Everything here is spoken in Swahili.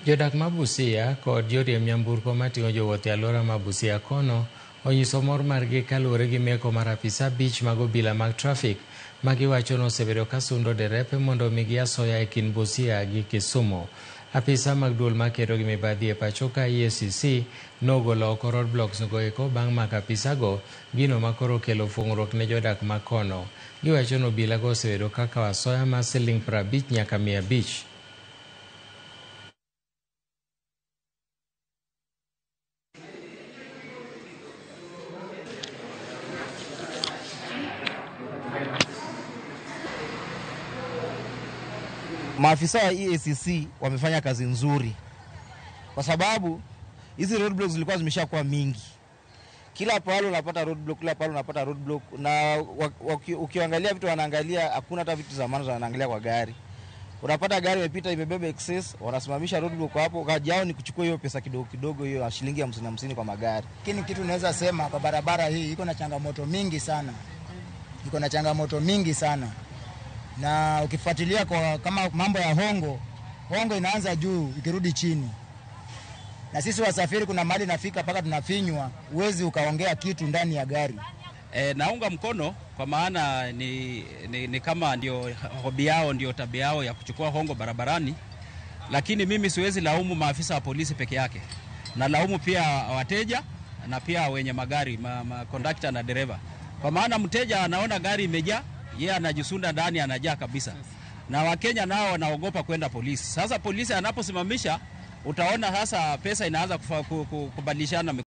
Jodak ma Busia kod joriemb nyamburko mating'o jowuoth e alwora ma Busia kono onyiso mor margi kaluwore gi meko mar apisa abich mag obila mag trafik ma giwacho ni osebedo ka sundo derepe mondo omigi asoya e kind Busia gi Kisumu. Apisa mag duol makedo gi mibadhi e pacho ka EACC nogolo oko roadblocks go eko bang' mako apisago, gino makoro okelo fuong'ruok ne jodak ma kono. Giwacho ni obilago osebedo ka kawo asoya mar siling 50 nyaka 500. Maafisa wa EACC wamefanya kazi nzuri kwa sababu hizi roadblocks zilikuwa zimeshakuwa mingi. Kila pahali unapata roadblock, kila pahali unapata roadblock, na ukiangalia vitu wanaangalia, hakuna hata vitu za maana wanaangalia kwa gari. Unapata gari imepita imebeba excess, wanasimamisha roadblock hapo, kazi yao ni kuchukua hiyo pesa kidogo kidogo, hiyo shilingi 50 kwa magari. Lakini kitu naweza sema kwa barabara hii iko na changamoto mingi sana. Iko na changamoto mingi sana. Na ukifuatilia kwa kama mambo ya hongo, hongo inaanza juu ikirudi chini. Na sisi wasafiri kuna mahali nafika mpaka tunafinywa, huwezi ukaongea kitu ndani ya gari. Naunga mkono kwa maana ni kama ndio hobi yao, ndio tabia yao ya kuchukua hongo barabarani. Lakini mimi siwezi laumu maafisa wa polisi peke yake. Na laumu pia wateja na pia wenye magari, ma conductor na dereva. Kwa maana mteja anaona gari imejaa, yeye anajisunda ndani, anajaa kabisa. Na Wakenya nao wanaogopa kwenda polisi. Sasa polisi anaposimamisha, utaona sasa pesa inaanza kubadilishana.